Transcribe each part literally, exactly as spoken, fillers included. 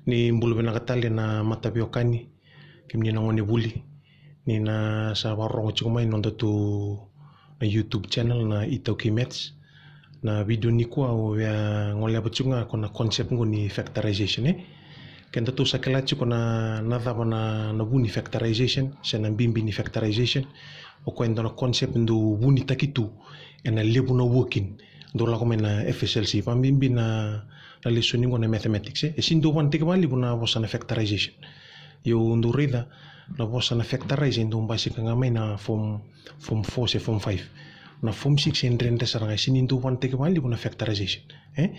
Ni bula vinaka tale na mataveiwekani, kemuni na gone vuli. Ni na sa vakarorogo tiko mai noda tu na YouTube channel na Italki Maths. Na video nikua au via goleva tiko ga ko na concept qo ni factorization, e. Keda tou sa kila tiko na, na cava na, na vu ni factorization, se na bibi ni factorization. O koya e dua na concept dou vunitaki tu ena levu na working dou lako mai na F S L C, vakabibi na, na lesoni qo na mathematics, e. E sini dou vanataki vakalevu na vosa na factorization. Io, dou raica na vosa na factorize e dou basika ga mai na form, form four se form five. Na form six e dredre sara ga, e sini dou vanataki vakalevu na factorization, e.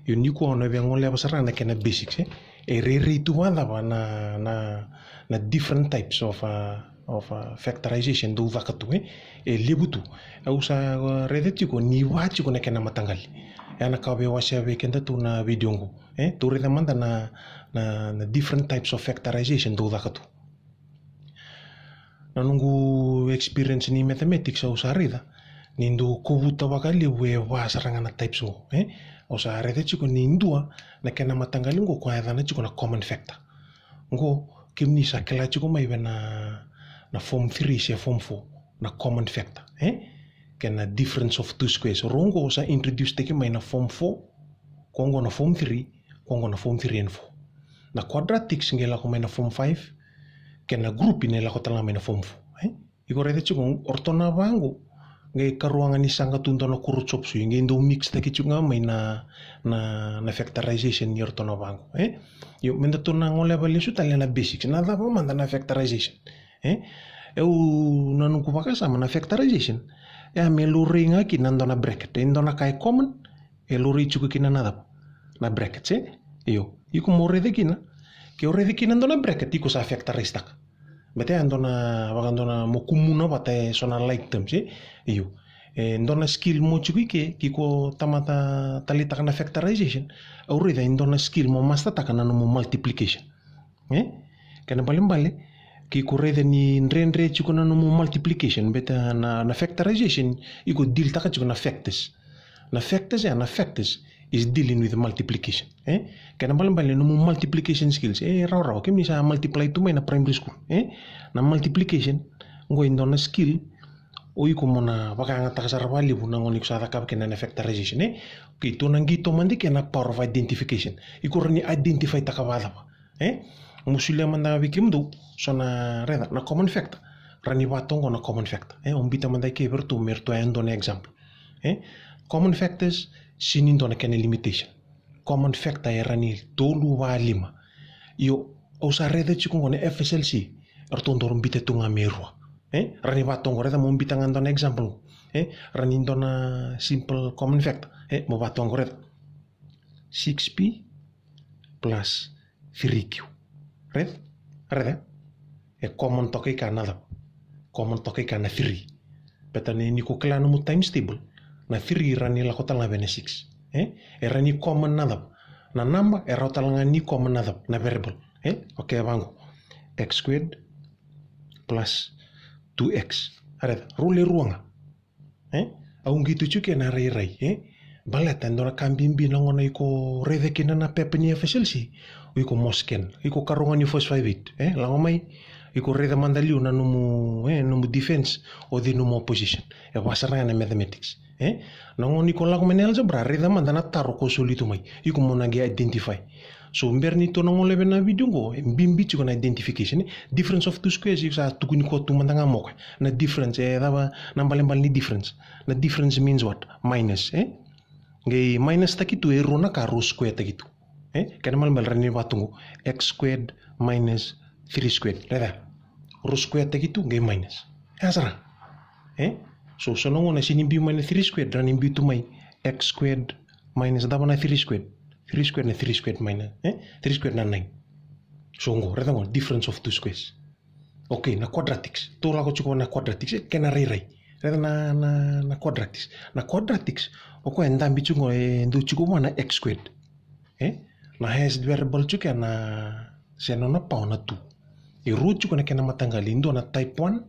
Io, nikua au na via goleva sara ga na kena basics, e. E rairai tu vakacava na, na, na different types of, uh, of, uh, factorization dou caka tu, e. E levu tu. Au sa, uh, raica tiko ni va tiko na kena mataqali. E na ka au via wasea vei keda tu na video qo, e. Tou raica mada na, na, na different types of factorization dou caka tu. Na noqu experience ni mathematics au sa raica ni dou kovuta vakalevu e va sara ga na types qo, e. Au sa raica tiko ni dua na kena mataqali qo ko a yacana tiko na common factor. Qo kemuni sa kila tiko mai vei na, na form three se form four, na common factor, e. Kei na difference of two squares. Rau qo sa introduce taki mai na form four, ko qo na form three, ko qo na form three and four. Na quadratics qai lako mai na form five, kei na group na lako tale ga mai na form four, e. Iko raica tiko, o ratou na va qo qai karua ga ni saqa tu dua na kuro chop suey, qai dou mix taki tiko ga mai na, na, na factorization ni o ratou na va qo, e. Io, meda tou na goleva lesu tale na basics, na cava mada na factorization, e. Au, na noqu vakasama na factorization e a me laurai ga kina na dua na bracket, e dua na ka e common, e laurai tiko kina na cava? Na brackets, e? Io. Iko mo raica kina. Ke o raica kina dua na bracket, iko sa factorize taka. Baleta e dua na, vaka dua na mo kumuna vata e so na like terms, e? Io. E dua na skill mo tiko i ke, ke iko tamata taleitaka na factorization. Au raica e dua na skill mo master taka na nomu multiplication. E? Kena balebale, ke iko raica ni dredre tiko na nomu multiplication, baleta na, na factorization, iko deal taka tiko na factors. Na factors, e, na factors is dealing with multiplication, e? Kena balebale nomu multiplication skills, e, rawarawa, kemuni sa multiply tu mai na primary school, e? Na multiplication, qo e dua na skill, o iko mo na vakayagataka sara vakalevu na gauna iko sa cakava kina na factorization, e? Okei, tou na qito mada i ke na power of identification. Iko rawa ni identify taka vakacava, e? Mo solia mada vei kemudou so na, raica, na common factor. Rawa ni vatoqo na common factor, e? Au biuta mada i ke vei ratou me ratou yadua na example, e? Common factors, sini dua na kena limitation. Common factor e rawa ni tolu, va, lima. Io, au sa raica tiko qo na F S L C, ratou dau biuta tu ga me rua, e? Rawa ni vatoqo, raica mo biuta ga dua na example, e? Rawa ni dua na simple common factor, e? Mo vatoqo, raica. Six P plus three Q. Raica? Raica? E common toka i ka na cava? Common toka i ka na three. Baleta ni, ni ko kila nomu times table, na three e rawa ni lako tale ga vei na six, e? E rawa ni common na cava? Na naba, e rawa tale ga ni common na cava? Na variable, e? Okei, vaqo. X squared plus two X. Raica, rau le rua ga. E? Au qito tiko ke na rairai, e? Baleta e dua na ka bibi na gauna iko raica kina na pepa ni F S L C, o iko mo scan, iko karua ga ni first five eight, e? Lako mai, iko raica mada liu na nomu, e, nomu defense, o cei nomu opposition. E va sara ga na mathematics, e? Na gauna iko lako mai na algebra, raica mada na taro ko soli tu mai, iko mo na qai identify. So bera ni tou na goleva na video qo, e bibi tiko na identification, e? Difference of two squares, iko sa tukuni koya tu mada ga mo koya. Na difference, e cava na balebale ni difference? Na difference means what? Minus, e? Qai minus taki tu e rua na ka rau square taki tu, e? Kena balebale rawa ni vatoqo, x squared minus three squared. Raica, rau square taki tu qai minus. E a sara, e? So, so na gauna sini biu mai na three squared, rawa ni biu tu mai x squared minus cava na three squared? Three squared na three squared minus, e? Three squared na nine. So qo, raica qo, difference of two squares. Okei, na quadratics. Tou lako tiko na quadratics, e? Kena rairai. Raica na, na, na quadratics. Na quadratics, o koya e dabe tiko, e dau tiko vua na x squared, e? Na highest variable tiko ya na, se nona power na two. E rua tiko na kena mataqali, e dua na type one,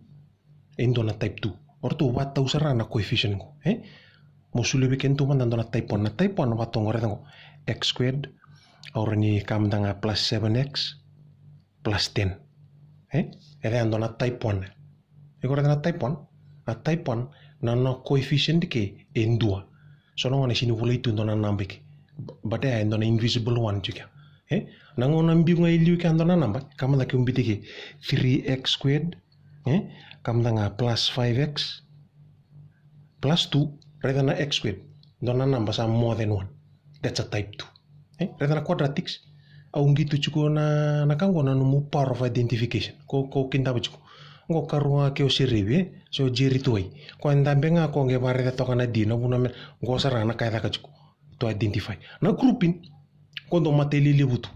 e dua na type two. O ratou vakatau sara na coefficient qo, e? Mo solia vei kedatou mada dua na type one. Na type one vatoqo, raica qo, x squared Au rawa ni kaya mada ga plus seven x plus ten. E? E dua na type one. Iko raica na type one? Na type one, na, na coefficient ke e dua. So na gauna e sini volai tu dua na naba ke. But e dua na invisible one tu ke. E? Na gauna biu ga e liu ke dua na naba, kaya mada ke au biuta ke three x squared, e? Kaya mada ga plus five x plus two, raica na x squared. Dua na naba sa more than one. That's a type two. E? Raica na quadratics. Au qito tiko na, na ka qo na nomu power of identification. Ko, ko kidava tiko. Qo karua ke o Serevi, e? Se o Jerry Tuwai. Ko e dabe ga ko qai vakaraica toka na D, na vuna me, qo sara na ka e caka tiko. To identify. Na grouping. Ko dau matai lelevu tu.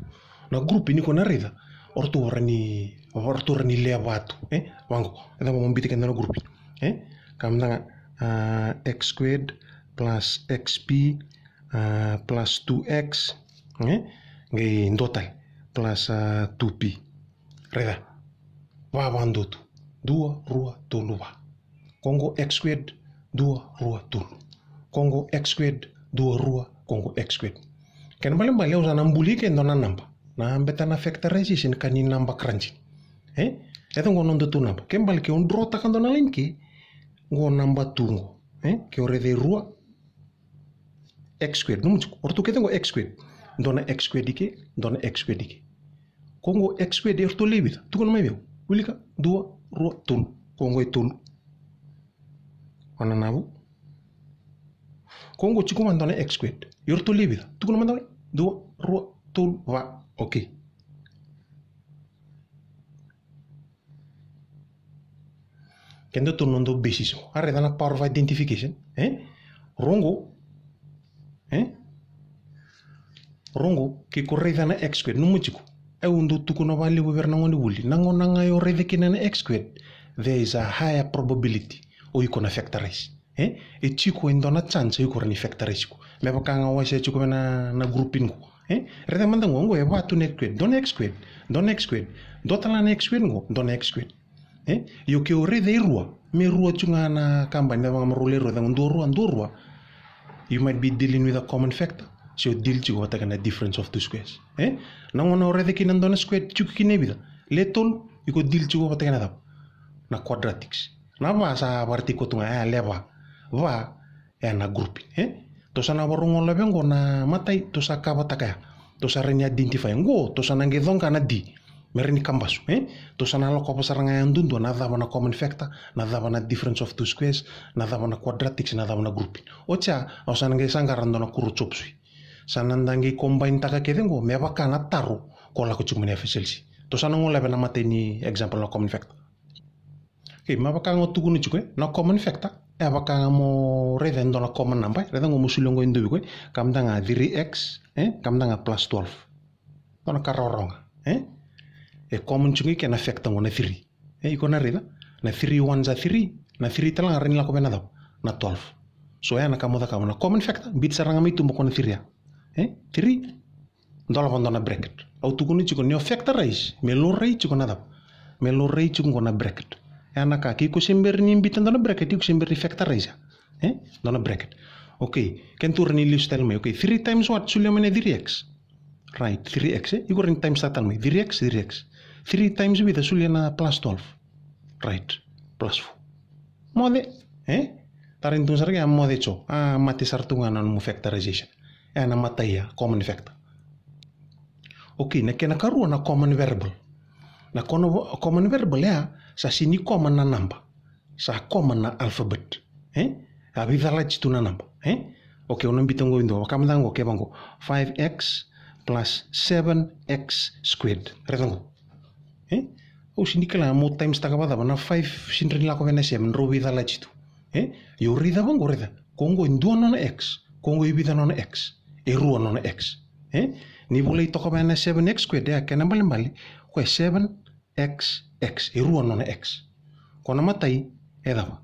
Na grouping ni ko na raica. O ratou rawa ni, o ratou rawa ni lewa tu. E? Vaqo. E cava mo biuta kina na grouping. E? Kaya mada ga, ah, x squared plus xp, ah, plus two x. E? Qai dua tale. Plus, ah, two p. Raica. Va, va, dua tu. Dua, rua, tolu, va. Ko qo x squared, dua, rua, tolu. Ko qo x squared, dua, rua, ko qo x squared. Kena ibalebale au sa na buli ke dua na naba. Na beta na factorization ka ni naba crunching. E? E tu qo noda tu naba. Kena ibalebale ke o draw taka dua na line ke. Qo naba tu qo. E? Ke o raica e rua, x squared. Nomu tiko. O ratou kece qo x squared. Dua na x squared i ke, dua na x squared i ke. Ko qo x squared e ratou lewe vica. Tukuna mai vei au. Wilika. Dua, rua, tolu. Ko qo e tolu. Wananavu. Ko qo tiko mada dua na x squared. E ratou lewe vica. Tukuna mada mai. Dua, rua, tolu, va. Okay. Keda tu noda basis. A raica na power of identification. E? Rogo. E? Rogo, ke ko raica na x squared, nomu tiko. E, au dau tukuna vakalevu vei ira na gonevuli. Na gauna ga o raica kina na x squared, there is a higher probability o iko na factorize. E? E tiko e dua na chance o iko rawa ni factorize iko. Me vaka ga au wasea tiko vei na, na grouping qo. E? Raica mada qo, qo e va tu na x squared, dua na x squared, dua na x squared, dua tale na x squared qo, dua na x squared. E? Io ke o raica e rua, me rua tu ga na kabani, me vaka me rua e rua, dua rua, dua rua. You might be dealing with a common factor. Se o deal tiko vata kei na difference of two squares. E? Na gauna o raica kina dua na square tiko kina e vica, le tolu, iko deal tiko vata kei na cava? Na quadratics. Na va sa vakaraici koya tu ga, e, le va. Va, e na grouping, e? Tou sa na vakarorogo lave qo na matai, tou sa kavataka ya. Tou sa rawa ni identify qo, tou sa na qai coqa na D. Me rawa ni kabasu, e? Tou sa na lakova sara ga yadudua na cava na common factor, na cava na difference of two squares, na cava na quadratics, na cava na grouping. Oti ya, au sa na qai saqara dua na kuro chop suey. Sa na da qai combine taka kece qo, me vaka na taro ko lako tiko mai na F S L C. Tou sa na gole lave na matai ni example na common factor. Okay, me vaka ga o tukuna tiko, e, na common factor. E vaka ga mo raica e dua na common number, e, raica qo mo solia qo e dua vei iko, e, kaya mada ga three x, e, kaya mada ga plus twelve. Dua na ka rawarawa ga, e? E common tiko qo kei na factor qo na three. E, iko na raica, na three ones are three, na three tale ga rawa ni lako vei na cava? Na twelve. So, e, na ka mo cakava na common factor, biuta sara ga mai tuba ko na three ya. E, three. Dolava dua na bracket. Au tukuna tiko ni o factorize, me laurai tiko na cava? Me laurai tiko qo na bracket. E na ka, ke iko se bera ni biuta dua na bracket, iko se bera ni factorize. E? Dua na bracket. Okay, kena tu rawa ni lesu tale mai. Okay, three times what? Solia mai na three x. Right, three x, e? Iko rawa ni times tale mai. Three x, three x. Three times vica? Solia na plus twelve. Right, plus four. Moce, e? Tara ni tu sara ke a moce tiko. A, mate sara tu ga na nomu factorization. E na matai ya, common factor. Okay, na kena karua na common variable. Na common, common variable ya, sa sini common na naba. Sa common na alphabet. E? A veicalati tu na naba. E? Okay, au na biuta qo e dua. Vaka mada qo, kevaka qo. Five x plus seven x squared. Raica qo. E? Au sini kila mo times taka vakacava na five sini rawa ni lako vei na seven, rau veicalati tu. E? Io raica vaqo, raica. Ko qo e dua nona x, ko qo e vica nona x? E rua nona x. E? Ni volai toka vei na seven x squared, e, kena ibalebale, ko e seven x x, e rua nona x. Ko na matai, e cava?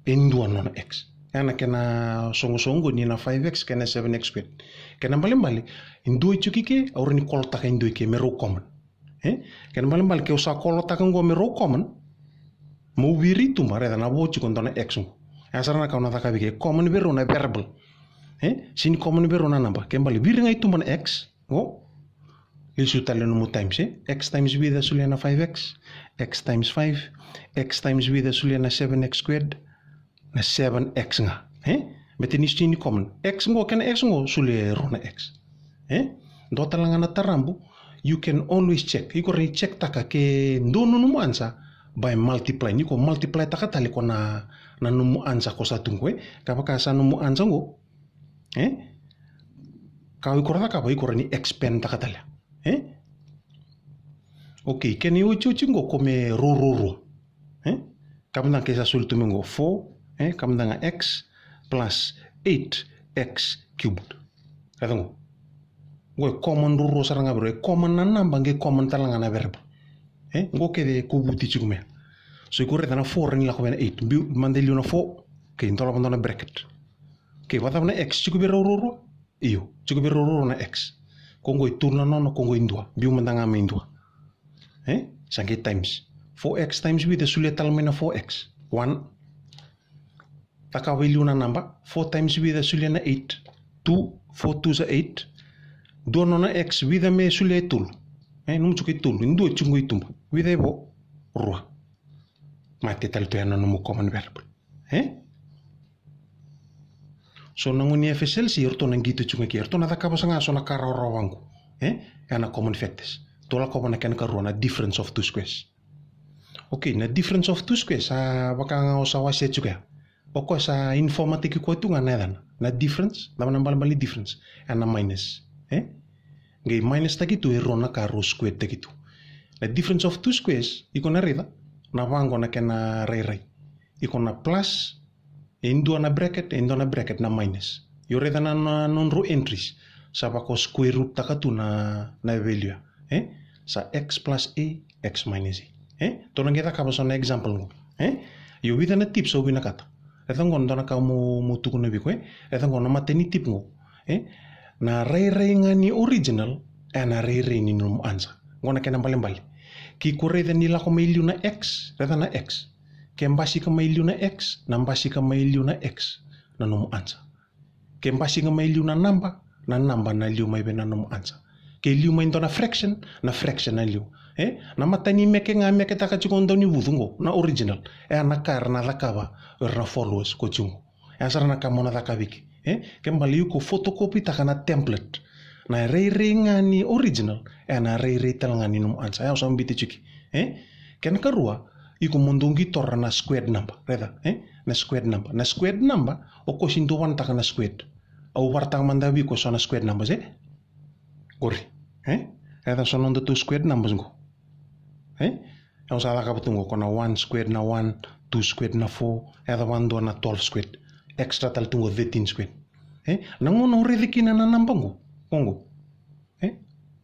E dua nona x. E na kena soqosoqo ni na five x kei na seven x squared. Kena ibalebale, e dua e tiko i ke, au rawa ni kolotaka e dua i ke me rau common. E? Kena ibalebale ke au sa kolotaka qo me rau common, meu viri i tuba, raica na vo tiko dua na x qo. E ya sara na ka au na cakava i ke, common vei rau na variable. E? Sini common vei rau na naba. Kena ibalebale viri ga i tuba na x qo, Lesu tale na nomu times, e? X times vica solia na five x, x times five, x times vica solia na seven x squared, na seven x ga, e? Baleta ni sega ni common. X qo, kena x qo, solia e rua na x. E? Dua tale ga na tarabu, you can always check. Iko rawa ni check taka ke dua na nomu answer by multiply. Ni ko multiply taka tale ko na, na nomu answer ko sa tu qo, e? Ka vaka sa nomu answer qo, e? Ka iko rawa ni cakava, iko rawa ni expand taka tale. E? Okay, kena iotioti qo ko me rua rua rua. E? Ka mada ga ke sa soli tu mai qo four, e? Ka mada ga x plus eight x cubed. Raica qo. Qo e common rua rua sara ga vei rau, e common na naba, qai common tale ga na variable. E? Qo kece e kovuti tiko mai. So iko raica na four rawa ni lako vei na eight. Biu mada e liu na four, okay, dolava dua na bracket. Okay, vakacava na x tiko vei rau rua rua? Io, tiko vei rau rua rua na x. Ko qo e tolu na nona, ko qo e dua. Biu mada ga mai dua. E? Sa qai times. Four x times vica solia tale mai na four x. One. Cakava e liu na naba. Four times vica solia na eight. Two. Four twos are eight. Dua nona x, vica me solia e tolu? E, nomu tiko e tolu. E dua tiko qo i tuba. Vica e vo? Rua. Mate tale tu ya na nomu common variable. E? So na gone ni F S L C, eratou na qito tiko ga kina, eratou na cakava sara ga so na ka rawarawa vaqo. E? E na common factors. Tou lakova na kena karua, na difference of two squares. Okay, na difference of two squares, sa vaka ga o sa wasea tiko ya. O koya sa informataki koya tu ga na yacana. Na difference, cava na balebale ni difference? E na minus. E? Qai minus taki tu e rua na ka rau square taki tu. Na difference of two squares, iko na raica, na vaqo na kena rairai. Iko na plus, e dua na bracket, e dua na bracket na minus. Io raica na, na nodrau entries. Sa vaka o square root taka tu na, na value ya. E? Sa x plus a, x minus a. E? Tou na qai cakava so na example qo. E? Io vica na tips au vinakata. Raica qo na dua na ka mo, mo tukuna vei iko, e? Raica qo na matai ni tip qo. E? Na rairai ga ni original, e na rairai ni nomu answer. Qo na kena balebale. Ke iko raica ni lako mai liu na x, raica na x. Ke basika mai liu na x, na basika mai liu na x, na nomu answer. Ke basika mai liu na naba, na naba na liu mai vei na nomu answer. Ke liu mai dua na fraction, na fraction na liu. E? Na matai ni meke ga meketaka tiko o daunivucu qo, na original. E a na ka era na cakava, era na followers ko tiko qo. E a sara na ka mo na cakava eke. E? Ke bale iko photocopy taka na template. Na rairai ga ni original, e a na rairai tale ga ni nomu answer. E a o sa biuta tiko. E? Kena karua, iko mo dou qito ra na squared number. Raica, e? Na squared number. Na squared number, o koya si dou vanataka na squared. Au varataka mada vei iko so na squared numbers, e? Qori. E? E yaco so na nodatou squared numbers qo. E? Au sa cakava tu qo, ko na one squared na one, two squared na four, e yaco vakadua na twelve squared. Extra tale tu qo thirteen squared. E? Na gauna o raica kina na naba qo. Qo qo. E?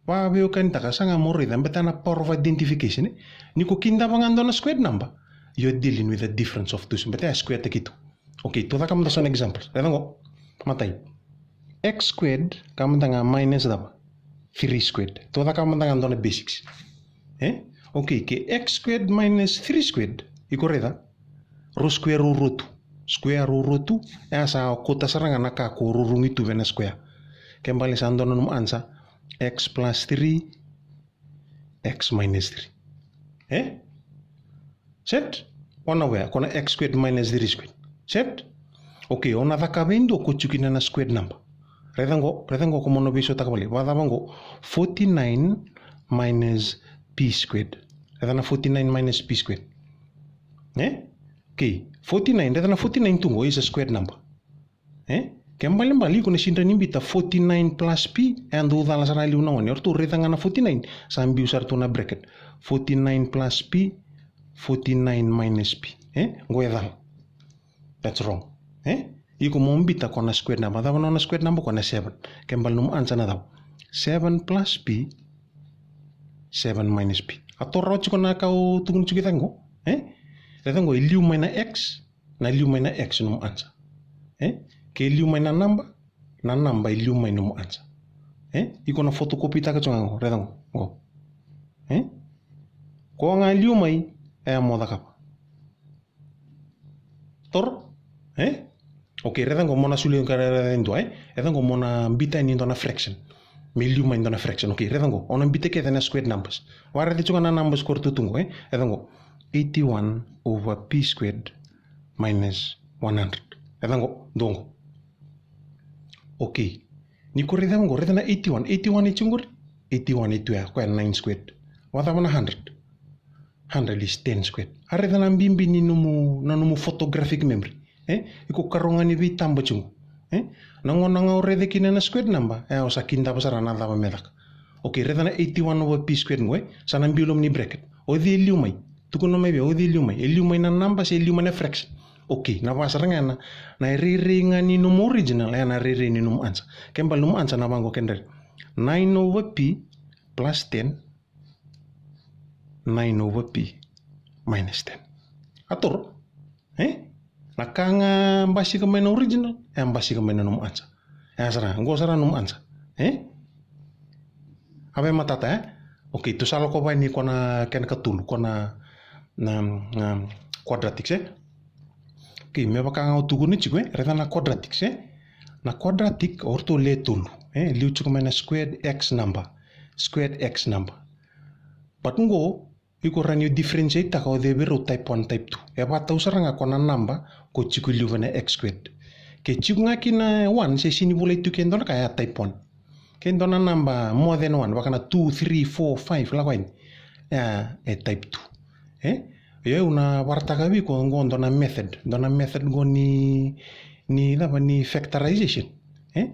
Vaveiwekanitaka, sa ga mo raica, beta na power of identification, e? Ni ko kidava ga dua na squared number, you're dealing with a difference of two. Beta ya square taki tu. Okay, tou caka mada so na example. Raica qo. Matai. X squared, ka mada ga minus cava? Three squared. Tou caka mada ga dua na basics. E? Okay, ke x squared minus three squared. Iko raica? Rau square rau rua tu. Square rau rua tu. E a sa kauta sara ga na ka ko rurugi tu vei na square. Ke bale sa dua na nomu answer. X plus three, x minus three. E? Set? O na wea, ko na x squared minus three squared. Set? Okay, o na cakava e dua ko tiko kina na squared number. Raica qo, raica qo ko mo na veisautaka vale. Vakacava qo? Forty-nine minus p squared. Raica na forty-nine minus p squared. E? Okay, forty-nine, raica na forty-nine tu qo, is a squared number. E? Ke balebale iko na sega ni biuta forty-nine plus p, e a dau cala sara liu na gone. O ratou raica ga na forty-nine, sa biu sara tu na bracket. Forty-nine plus p, forty-nine minus p. E? Qo e cala. That's wrong. E? Iko mo biuta ko na squared number. Cava na nona squared number? Ko na seven. Ke bale nomu answer na cava? Seven plus p, seven minus p. A toro rawa tiko na ka au tukuna tiko i cake qo. E? Raica qo, e liu mai na x, na liu mai na x nomu answer. E? Ke liu mai na naba, na naba e liu mai nomu answer. E? Iko na photocopy taka tiko ga qo, raica qo, qo. E? Ko ga liu mai, e a mo cakava. Toro? E? Okay, raica qo mo na solia ka raica e dua, e? Raica qo mo na biuta yani e dua na fraction. Me liu mai dua na fraction. Okay, raica qo. O na biuta kece na squared numbers. Vakaraica tiko ga na numbers ko ratou tu qo, e? Raica qo. Eighty-one over p squared minus one hundred. Raica qo, dua qo. Okay. Ni ko raica qo, raica na eighty-one. Eighty-one e tiko qori? Eighty-one e tu ya, koya nine squared. Vakacava na hundred? Hundred is ten squared. A raica na bibi ni nomu, na nomu photographic memory. E? Iko karua ga ni veitaba tiko. E? Na gauna ga o raica kina na squared number, e, o sa kidava sara na cava me caka. Okay, raica na eighty-one over p squared qo, e? Sa na biu loma ni bracket. O cei e liu mai? Tukuna mai vei, o cei e liu mai? E liu mai na number se e liu mai na fraction? Okay, na va sara ga na, na rairai ga ni nomu original, e, na rairai ni nomu answer. Kena ibalebale nomu answer na vaqo, kena rairai. Nine over p plus ten, nine over p minus ten. A toro. E? Na ka ga basika mai na original, e a basika mai na nomu answer. E a sara, qo sara nomu answer. E? A vei matata, e? Okay, tou sa lako vei ni ko na kena ikatolu, ko na, na, na quadratics, e? Okay, me vaka ga au tukuna tiko, e? Raica na quadratics, e? Na quadratic, o ratou le tolu, e? Liu tiko mai na squared x number. Squared x number. But qo, iko rawa ni differentiate-taka o cei vei rau type one, type two. E vakatau sara ga ko na number ko tiko i liu vei na x squared. Ke tiko ga kina one, se sini volai tu ke dua na ka, e a type one. Ke dua na number more than one, vaka na two, three, four, five, lako yani. E a, e type two. E? Io, au na vakaraitaka vei iko qo dua na method. Dua na method qo ni, ni cava, ni factorization. E?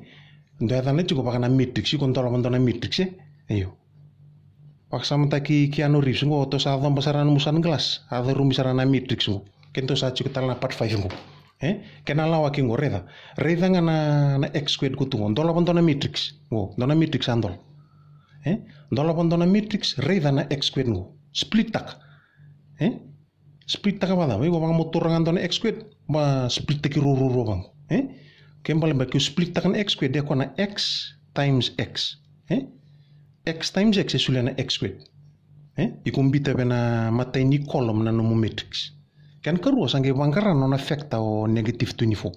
Dua yacana tiko vaka na matrix, iko dolava dua na matrix, e? Io. Vakasamataki Keanu Reeves qo, tou sa coba sara na nomu sunglass, a curumi sara na matrix qo. Ke tou sa tiko tale na part five qo. E? Kena lawaki qo, raica. Raica ga na, na x squared ko tu qo. Dolava dua na matrix. Qo, dua na matrix a dola. E? Dolava dua na matrix, raica na x squared qo. Split-taka. E? Split-taka vakacava? Iko vakamotora ga dua na x squared, ba split-taki ruarua vaqo. E? Kena ibalebale ke o split-taka na x squared, e ko na x times x. E? X times x e solia na x squared. E? Iko biuta vei na imatai ni column na nomu matrix. Kena ikarua, sa qai vaqara na nona factor o negative twenty-four.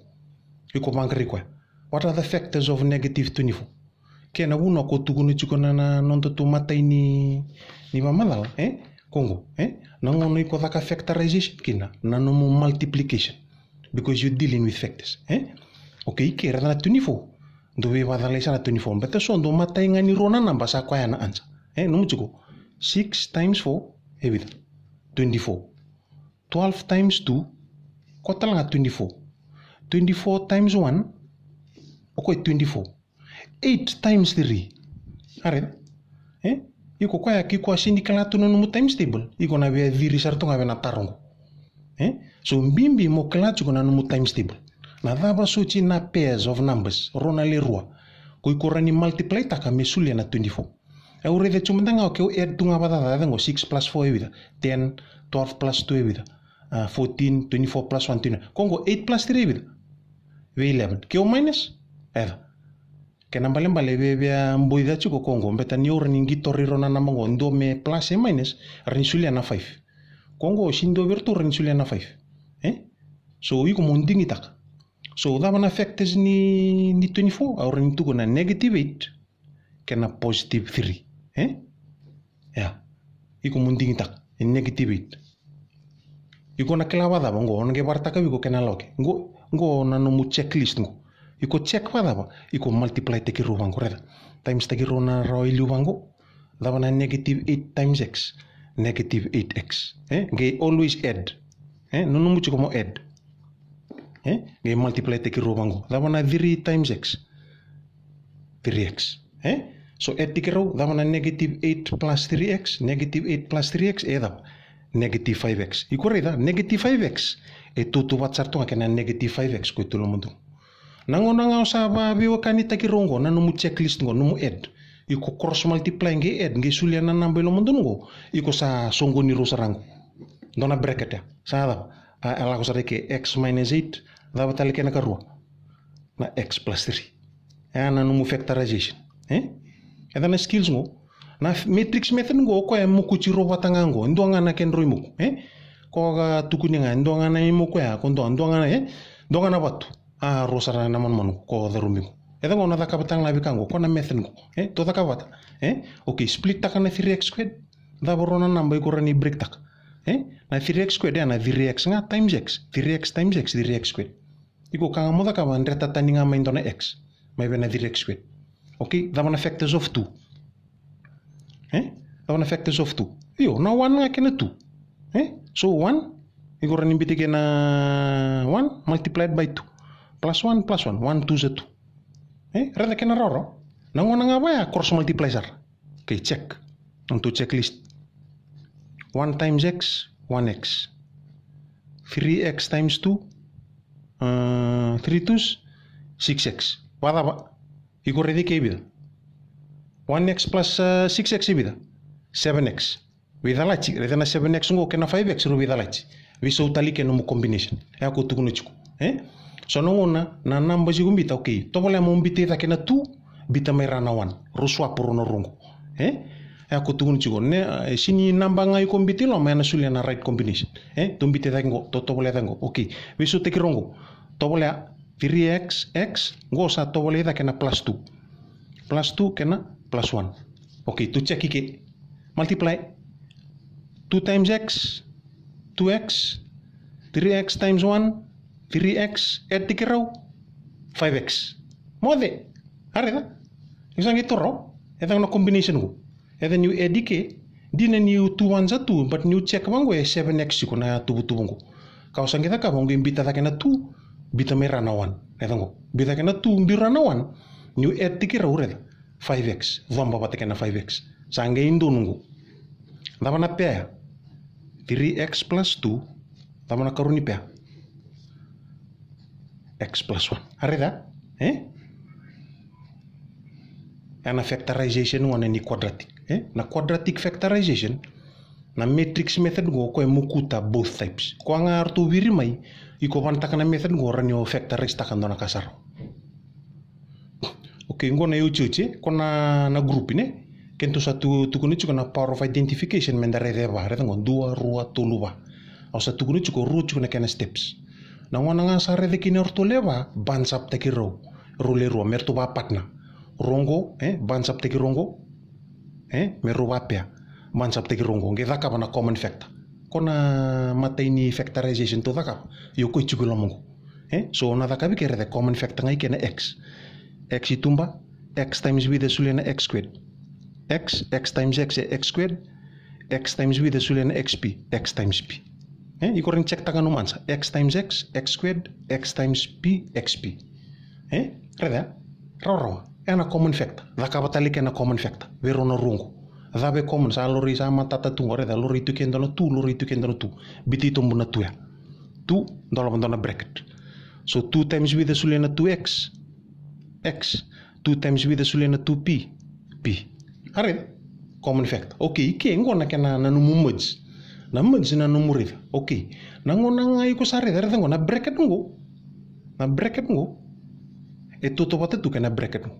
Iko vaqarai koya. What are the factors of negative twenty-four? Kena vuna ko tukuna tiko na, na nodatou imatai ni, ni vakamacala, e? Ko qo, e? Na gauna iko caka factorization kina, na nomu multiplication. Because you're dealing with factors, e? Okay, ke raica na twenty-four. Dou veivakacalai sara na twenty-four. Baleta so dou matai ga ni rua na naba sa koya na answer. E, nomu tiko. Six times four, e vica? Twenty-four. Twelve times two, koya tale ga twenty-four. Twenty-four times one, o koya twenty-four. Eight times three. A raica? E? Iko koya, ke iko a sini kila tu na nomu times table, iko na via ciri sara tu ga vei na taro qo. E? So bibi mo kila tiko na nomu times table. Na cava soti na pairs of numbers, rua na le rua, ko iko rawa ni multiply-taka me solia na twenty-four. E, au raica tu mada ga, okay, au add tu ga vakacaca, e qo six plus four e vica? Ten, twelve plus two e vica? A, fourteen, twenty-four plus one, twenty-nine. Ko qo eight plus three e vica? Vei eleven. Ke o minus? E ca. Kena ibalebale e viavia boica tiko ko qo, baleta ni o rawa ni qitora e rua na naba qo, dua me plus e minus, rawa ni solia na five. Ko qo, sini dua vei iratou rawa ni solia na five. E? So iko mo digitaka. So cava na factors ni, ni twenty-four? Au rawa ni tukuna negative eight kei na positive three. E? Ia. Iko mo digitaka. E negative eight. Iko na kila vakacava qo, au na qai vakaraitaka vei iko kena lawaki. Qo, qo na nomu checklist qo. Iko check vakacava? Iko multiply-taki rua vaqo, raica. Times-taki rua na rawa e liu vaqo. Cava na negative eight times x? Negative eight x. E? Qai always add. E? Nanuma tiko mo add. E? Qai multiply-taki rua vaqo. Cava na three times x? Three x. E? So add-taki rau, cava na negative eight plus three x? Negative eight plus three x, e cava? Negative five x. Iko raica, negative five x e tautauvata sara tu ga kei na negative five x ko e tu e lomaqu. Na gauna ga o sa vaveiwekanitaki rau qo, na nomu checklist qo, nomu add. Iko cross multiply qai add, qai solia na naba e lomaqu qo. Iko sa soqoni rau sara qo. Dua na bracket ya. Sa cava? A, a lako sara i ke x minus eight, cava tale kena ikarua? Na x plus three. E ya na nomu factorization. E? E ca na skills qo. Na f-, matrix method qo, o koya e mokuti rau vata ga qo. E dua ga na kedrau imoku. E? Ko ka tukuni ga, e dua ga na imoku ya, ko dua, dua ga na, e? Dua ga na vatu. A, rua sara na manumanu ko curumi qo. E caka qo na cakava tale ga vei ka qo, ko na method qo. E, tou cakava vata. E, okay, split taka na three x squared. Cava rua na naba iko rawa ni break taka? E, na three x squared, e na three x ga times x. Three x times x, three x squared. Iko ka ga mo cakava, dreta tani ga mai dua na x. Mai vei na three x squared. Okay, cava na factors of two? E? Cava na factors of two? Io, na one ga kei na two. E? So one, iko rawa ni biuta kei na one multiplied by two. Plus one, plus one, one two sa two. E? Raica kena rawarawa. Na gauna ga vaya, cross multiply sara. Okay, check. Onto checklist. One times x, one x. Three x times two, uh, three twos, six x. Vakacava? Iko raica ke e vica? One x plus, uh, six x e vica? Seven x. Veicalati, raica na seven x qo kei na five x, rau veicalati. Veisau tale ke nomu combination. E a ko tukuna tiko. E? So na gauna, na naba iko biuta, okay. Tovolea mo biuta i cake na two, biuta mai ra na one. Rau swap rau na rua qo. E? E a ko tukuna tiko. Ne, e, sega ni naba ga iko biuta i loma, e na solia na right combination. E? Tou biuta i cake qo, tou tovolea i cake qo. Okay. Veisautaki rau qo. Tovolea three x, x, qo sa tovolea i cake na plus two. Plus two kei na plus one. Okay, tou check i ke. Multiply. Two times x, two x, three x times one, three x, add tiko rau, five x. Moce. A raica. Iko sa qai taura. E caka na combination qo. E caka niu add i ke. Dina niu two one sa two, but niu check vaqo e seven x iko na tuvatuva qo. Ka o sa qai cakava qo, biuta cake na two, biuta mai ra na one. E caka qo. Biuta cake na two, biu ra na one. Niu add tiko rau, raica. Five x, coba vata kei na five x. Sa qai donu qo. Cava na pair? Three x plus two. Cava na karua ni pair? X plus one. A raica? E? E na factorization qo na ni quadratic. E? Na quadratic factorization, na matrix method qo, ko e mokuta both types. Ko a ga ratou viri mai, iko vanataka na method qo, rawa ni o factorize taka dua na ka sara. Okay, qo na iuciuci, ko na, na group, ne? Kedatou sa tu, tukuna tiko na power of identification, me da raica e va, raica qo, dua, rua, tolu, va. Au sa tukuna tiko, rua tiko na kena steps. Na gauna ga sa raica kina o ratou le va, bunch up taki rau. Rau le rua, me ratou va partner. Rau qo, e, bunch up taki rau qo. E, me rau va pair. Bunch up taki rau qo. Qai cakava na common factor. Ko na matai ni factorization tou cakava. Io, ko e tiko i loma qo. E? So, na cakavi ke raica, common factor ga i ke na x. X i tuba, x times vica solia na x squared. X, x times x e x squared, x times vica solia na xp, x times p. E? Iko rawa ni check taka nomu answer. X times x, x squared, x times p, xp. E? Raica? Rawarawa. E na common factor. Cakava tale ke na common factor. Vei rau na rua qo. Cava e common, sa laurai, sa matata tu qo, raica, laurai tu ke dua na two, laurai tu ke dua na two. Biuti tobu na two ya. Two, dolava dua na bracket. So two times vica solia na two x, x. Two times vica solia na two p, p. A raica? Common factor. Okay, i ke qo na kena na nomu merge. Na merge na nomu raica. Okay. Na gauna ga iko sa raica, raica qo na bracket qo. Na bracket qo. E tautauvata tu kei na bracket qo.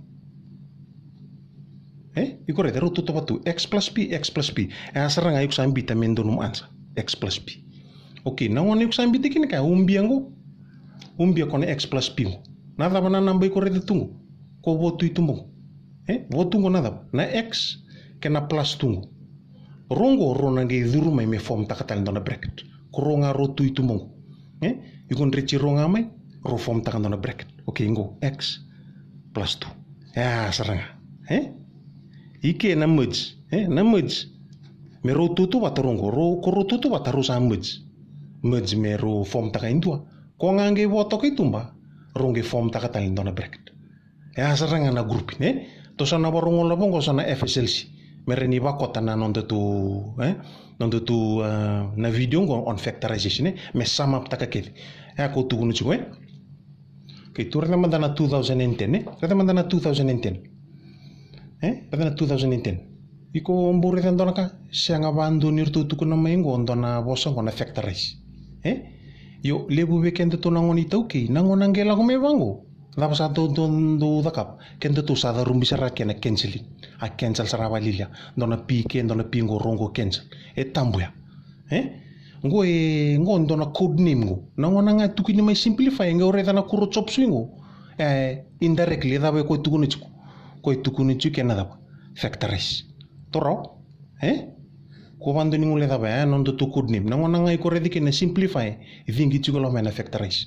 E? Iko raica, rau tautauvata tu. X plus p, x plus p. E a sara ga iko sa biuta me dua nomu answer. X plus p. Okay, na gauna iko sa biuta kina ka, ubia qo. Ubia ko na x plus p qo. Na cava na naba iko raica tu qo? Ko vo tu i tuba qo. E? Vo tu qo na cava? Na x kei na plus tu qo. Rau qo, rau na qai curu mai me form taka tale dua na bracket. Ko rau ga rau tu i tuba qo. E? Iko dreti rau ga mai, rau form taka dua na bracket. Okay, qo x plus two. E a sara ga. E? I ke na merge. E? Na merge. Me rau tautauvata rau qo. Rau, ko rau tautauvata rau sa merge. Merge me rau form taka e dua. Ko ga qai vo toka i tuba, rau qai form taka tale dua na bracket. E a sara ga na group, ne? Tou sa na vakarorogo lavo qo sa na F S L C. Me rawa ni vakota na nodatou, e? Nodatou, e, na video qo on factorization, e? Me sum up taka kece. E a ko tukuna tiko, e? Okay, tou raica mada na two thousand and ten, e? Raica mada na two thousand and ten. E? Raica na two thousand and ten. Iko bau raica dua na ka, sega vadua ni ratou tukuna mai qo dua na vosa qo na factorize. E? Io, levu vei kedatou na gone iTaukei, na gauna qai lako mai vaqo. Cava sa dau, dau, dau cakava? Kedatou sa carubi sara kena cancelling. A cancel sara valialia. Dua na P ke, dua na P qo, rau qo cancel. E tabu ya. E? Qo e, qo dua na code name qo. Na gauna ga tukuni mai simplify, qai o raica na kuro chop suey qo. E, indirectly, e cava e koya tukuna tiko? Koya tukuna tiko kena cava? Factorize. Torau. E? Ko vado ni gule cava, e, noda tu code name. Na gona ga iko raica kina simplify, e cigi tiko loma na factorize.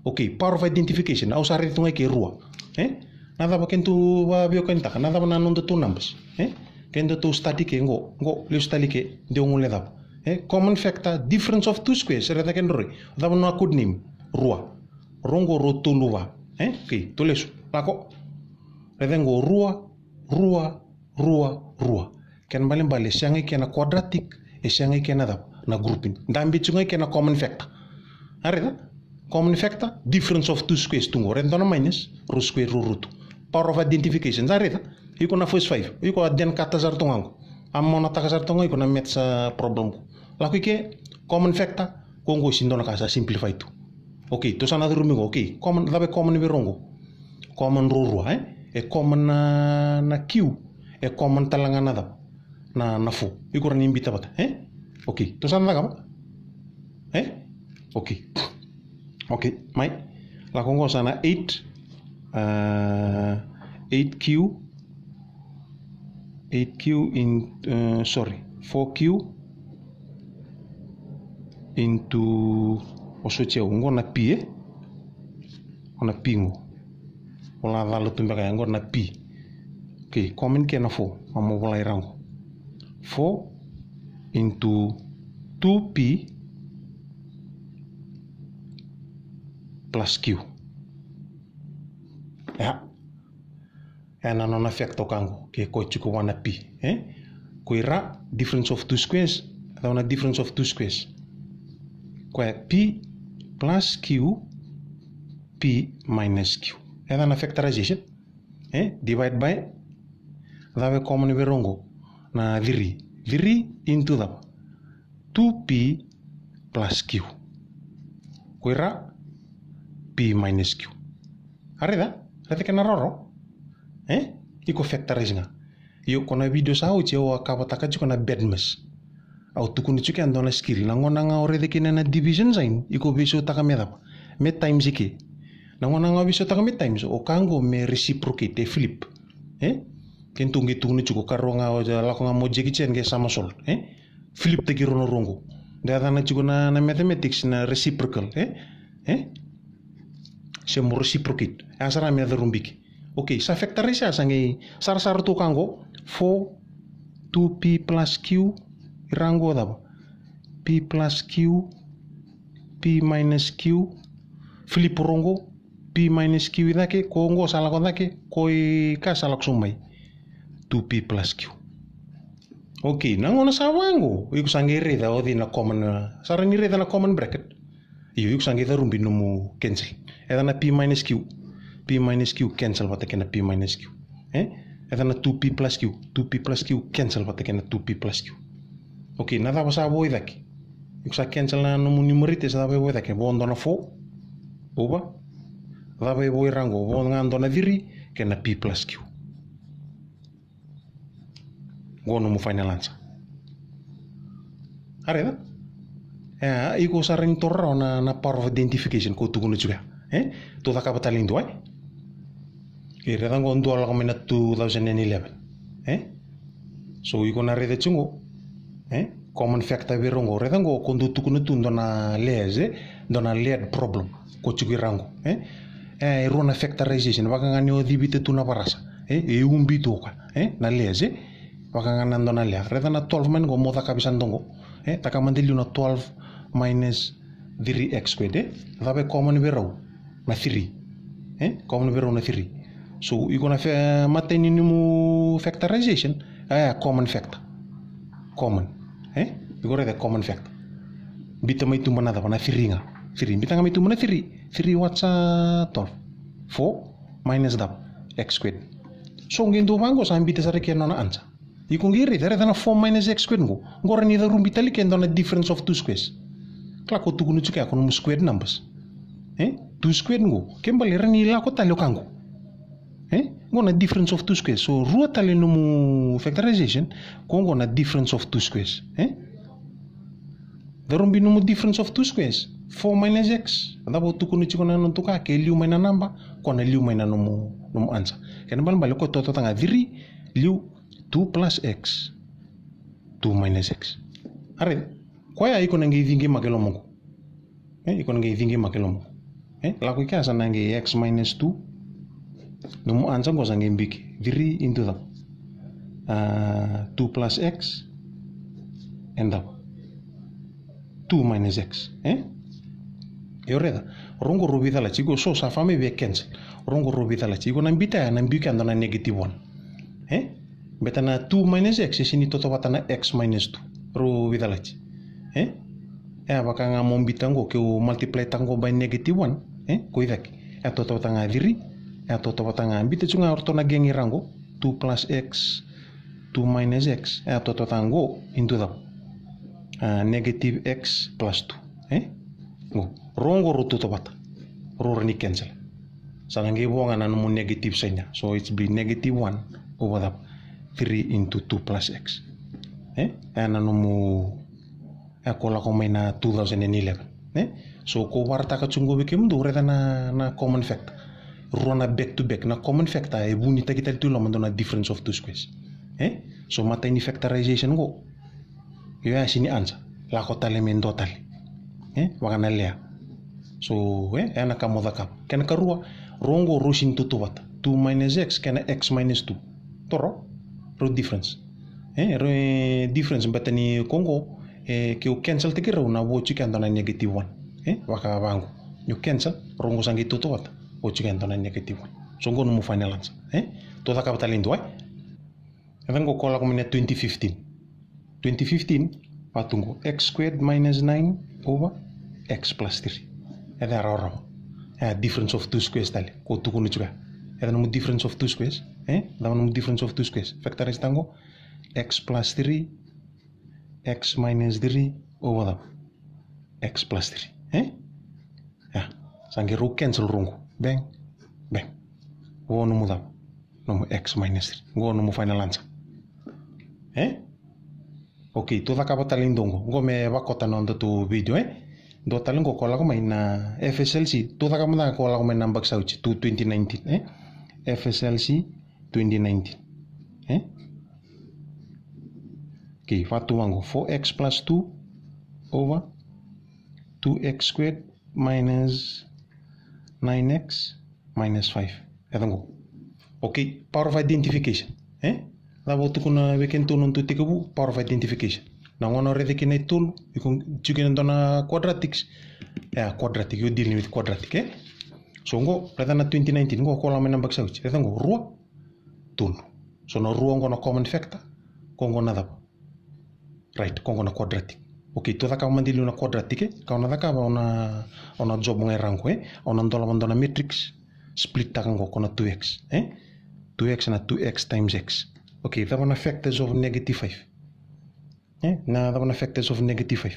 Okay, power of identification, au sa raica tu ga ike rua. E? Na cava kena tu vaviokanitaka, na cava na noda tu numbers. E? Keda tu study ke go, go, lesu tale ke, deu gule cava. E? Common factor, difference of two squares, raica kena roi. Cava na code name? Rua. Rogo, rua, tolu, va. E? Okay, tu lesu. Lako. Raica go rua, rua, rua, rua. Kena balebale, e sega ike na quadratic, e sega ike na cava? Na grouping. Dabe tiko ga ike na common factor. A raica? Common factor, difference of two squares tu go. Raica dua na minus, rua square, rua, rua, tu. Power of identification, a raica? Iko na first five, iko a den kata sara tu ga go. A monataka sara tu ga iko na maths problem ko. Lako ike, common factor, ko go si dua na ka sa simplify tu. Okay, tu sa na curumi go. Okay, common, cava e common vei rua go? Common rua rua, e? E common na, na Q, e common tale ga na cava? Na, na four. Iko ra ni bita vata, e? Okay, tu sa na cakava? E? Okay. Okay, mai. Lako go sa na eight, uh, eight Q, eight Q in, uh, sorry, four Q into, o so teu, go na P, e? Go na P go. Vola cala tu beka ya, go na P. Okay, common kena four, mo volai rago. Four into two P plus Q. Ya. E na nona factor ka go, ke ko tiko vua na P, e? Ko ira, difference of two squares, cava na difference of two squares? Ko e P plus Q, P minus Q. E na factorization, e? Divide by, cava e common vei rua go? Na three. Three into cava? Two P plus Q. Ko ira P minus Q. A raica? Raica kena roro? E? Iko factorize ga. Io, ko na video sa oti au a kavataka tiko na BEDMAS. Au tukuna tiko e dua na skill. Na gona ga o raica kina na division sign, iko veisautaka me cava? Me times ike. Na gona ga o veisautaka me times, o ka go me reciprocate, e flip. E? Kena tu qai tukuna tiko ka rua ga, o lako ga mo Jackie Chan qai somersault. E? Flip taki rua na rua qo. Da yacana tiko na, na mathematics na reciprocal, e? E? Se mo reciprocate. E a sara me yaca rubiki. Okay, sa factorize a sa qai sarasara tu ka qo. Four, two P plus Q, ira qo cava? P plus Q, P minus Q, flip rua qo, P minus Q i cake, ko qo sa lako cake, ko i ka sa lako sobu mai. Two P plus Q. Okay, na gona sa vaqo, iko sa qai raica o cei na common, sa ra ni raica na common bracket. Io, iko sa qai carubi nomu cancel. E ca na P minus Q, P minus Q cancel vata kei na P minus Q. E? E ca na two P plus Q, two P plus Q cancel vata kei na two P plus Q. Okay, na cava sa vo i cake? Iko sa cancel na nomu numerator, sa cava e vo i cake? Vo dua na four, over. Cava e vo i ra qo? Vo ga dua na three, kei na P plus Q. Qo nomu final answer. A raica? E, iko sa ra ni toro rawa na, na power of identification ko tukuna tiko ya. E? Tou cakava tale ni dua, e? E raica qo dua lako mai na two thousand and eleven. E? So iko na raica tiko qo. E? Common factor vei ra qo. Raica qo ko dou tukuna tu dua na layers, e? Dua na layered problem. Ko tiko i ra qo. E? E, e rua na factorization. Vaka ga ni o civita tu na varasa. E? E ubi tu o koya. E? Na layers, e? Vaka ga na dua na layer. Raica na twelve mai qo mo cakavi sa dua qo. E? Taka mada liu na twelve minus three x squared, e? Cava e common vei rau? Na three. E? Common vei rau na three. So, iko na fe-, matai ni nomu factorization, e, common factor. Common. E? Iko raica common factor. Bita mai tuba na cava? Na three ga. Three. Bita ga mai tuba na three. Three what's, uh, twelve? Four minus cava? X squared. So, qai dua vaqo sa bita sara ke nona answer. Iko qai raica, raica na four minus x squared qo. Qo ra ni carubi tale ke dua na difference of two squares. Kila ko tukuna tiko ya ko nomu squared numbers. E? Two squared qo. Ke bale ra ni lako tale o ka qo. E? Qo na difference of two squares. So, rua tale nomu factorization, ko qo na difference of two squares. E? Carubi nomu difference of two squares. Four minus x, cava o tukuna tiko na nomu tuka, ke liu mai na naba, ko na liu mai na nomu, nomu answer. Kena balebale ko totota ga three, liu two plus x, two minus x. Are, koya iko na qai ciqimaki e lomaqu. E, iko na qai ciqimaki e lomaqu. E, lako i kea sa na qai x minus two. Nomu answer qo sa qai biki. Three into the, a, two plus x and the two minus x. E? E o raica. Rau qo rau veicalati. Iko so sa fa mai via cancel. Rau qo rau veicalati. Iko na bita ya na biki ya dua na negative one. E? Beta na two minus x e sini totovata na x minus two. Rau veicalati. E? E a vaka ga mo bita qo, ke o multiply taka qo by negative one. E? Ko i cake. E a totovata ga three. E a totovata ga. Bita tu ga o ratou na qeqe ra qo. Two plus x, two minus x. E a totovata ga qo into the, a, negative x plus two. E? Qo. Rau qo rau totovata. Rau rawa ni cancel. Sa na qai vo ga na nomu negative sign ya. So it's be negative one over the three into two plus x. E? E na nomu, e ko lako mai na two thousand and eleven. E? So ko varataka tu qo vei kemudou, raica na, na common factor. Rua na back to back. Na common factor e vunitaki tale tu i loma dua na difference of two squares. E? So matai ni factorization qo. Io, e sini answer. Lako tale me dua tale. E? Vaka na lea. So, e, e na ka mo cakava. Kena karua, rau qo rau sini totovata. Two minus x, kena x minus two. Toro, rau difference. E, rau, e, difference, beta ni ko qo, e, ke o cancel taki rau na vo tiko e dua na negative one. E, vaka vaqo. Ni o cancel, rau qo sa qai totovata. Vo tiko e dua na negative one. So qo nomu final answer. E, tou cakava tale e dua, e. E cake qo ko lako mai na twenty fifteen. Twenty fifteen, vatu qo x squared minus nine over x plus three. E cake rawarawa. E a difference of two squares tale. Ko tukuna tiko ya. E cake nomu difference of two squares. E? Cake nomu difference of two squares. Factorize taka qo x plus three, x minus three over the x plus three. E? Ya. Sa qai rau cancel rau qo. Bang. Bang. Vo nomu cava? Nomu x minus three. Qo nomu final answer. E? Okay, tou cakava tale e dua qo. Qo me vakota na nodatou video, e? Dua tale qo ko lako mai na F S L C. Tou cakava mada ko lako mai na yabaki sa oti, two twenty nineteen, e? F S L C twenty nineteen. E? Okay, vatu vaqo. Four x plus two over two x squared minus nine x minus five. E cake qo. Okay, power of identification. E? Cava o tukuna vei kedatou na nodatou tekivu, power of identification. Na gauna o raica kina e tolu, iko tiko kina dua na quadratics. E, quadratic, you dealing with quadratic, e? So qo, raica na twenty nineteen, qo ko lako mai na yabaki sa oti. Raica qo, rua, tolu. So na rua qo na common factor, qo qo na cava? Right, qo qo na quadratic. Okay, tou cakava mada e liu na quadratic, e? Ka o na cakava, o na, o na job ga e ra qo, e? O na dolava dua na matrix, split taka qo, ko na two x, e? Two x na two x times x. Okay, cava na factors of negative five? E? Na cava na factors of negative five?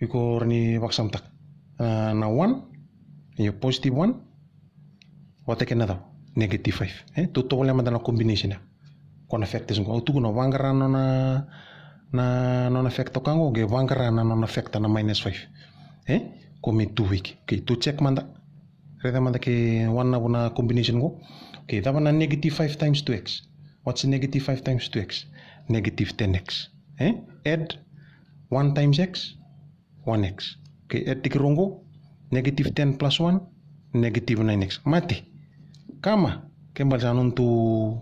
Iko rawa ni vakasamataka. A, na one, io, positive one, vata kei na cava? Negative five. E? Tou tovolea mada na combination ya. Ko na factors qo. Au tukuna, vaqara na nona, na nona factor ka qo, qai vaqara na nona factor na minus five. E? Ko me two week. Okay, tou check mada. Raica mada ke one na vo na combination qo. Okay, cava na negative five times two x? What's negative five times two x? Negative ten x. E? Add one times x, one x. Okay, add tiko rau qo, negative ten plus one, negative nine x. Mate. Kama, ke bale sa nodatou,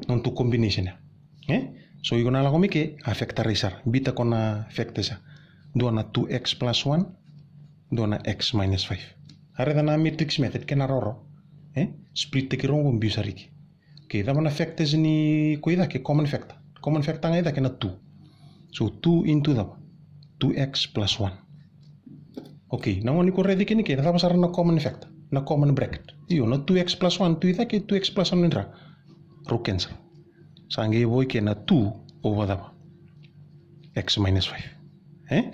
nodatou combination ya. E? So iko na lako mai ke, a factor sara. Bita ko na factor sa. Dua na two x plus one, dua na x minus five. A raica na matrix method, kena rawarawa. E? Split taki rau qo, biu sara i ke. Okay, cava na factors ni ko i cake, common factor? Common factor ga i cake na two. So two into cava? Two x plus one. Okay, na gauna ni ko raica kina ke, na cava sara na common factor? Na common bracket. Io, na two x plus one, tu i cake, two x plus one ni ra. Rau cancel. Sa qai vo i ke na two over cava? X minus five. E?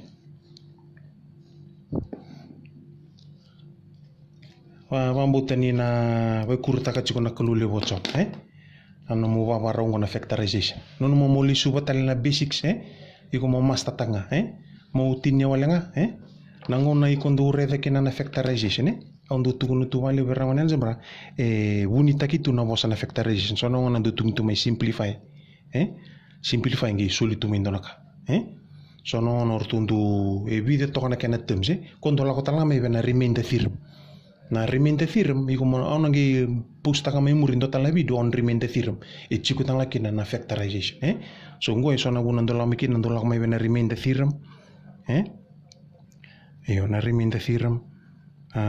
Va, vakabauta ni na vakuritaka tiko na Kalou levu o Jiova, e? Na nomu vavarau qo na factorization. Nomu mo lesuva tale na basics, e? Iko mo master taka ga, e? Mo tinia wale ga, e? Na gauna iko dau raica kina na factorization, e? Au dau tukuna tu vakalevu vei ira na gone yalewa, e vunitaki tu na vosa na factorization. So na gauna dau tukuni tu mai simplify, e? Simplify qai soli tu mai dua na ka, e? So na gauna o ratou dau, e vica toka na kena terms, e? Ko dau lako tale ga mai vei na remainder theorem. Na remainder theorem, iko mo, au na qai postaka mai muri dua tale na video on remainder theorem. E tiko tale ga kina na factorization, e? So qo e so na vuna dau lako mai kina, dau lako mai vei na remainder theorem, e? Io, na remainder theorem. A,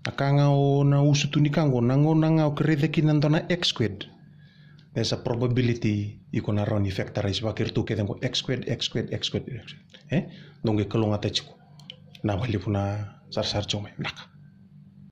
a ka ga o na usu tu ni ka qo, na gauna ga o raica kina dua na x squared, there's a probability iko na rawa ni factorize vaka iratou kece qo, x squared, x squared, x squared, x squared, e? Dou qai kalougata tiko. Na vakalevu na sarasara tiko mai, vinaka.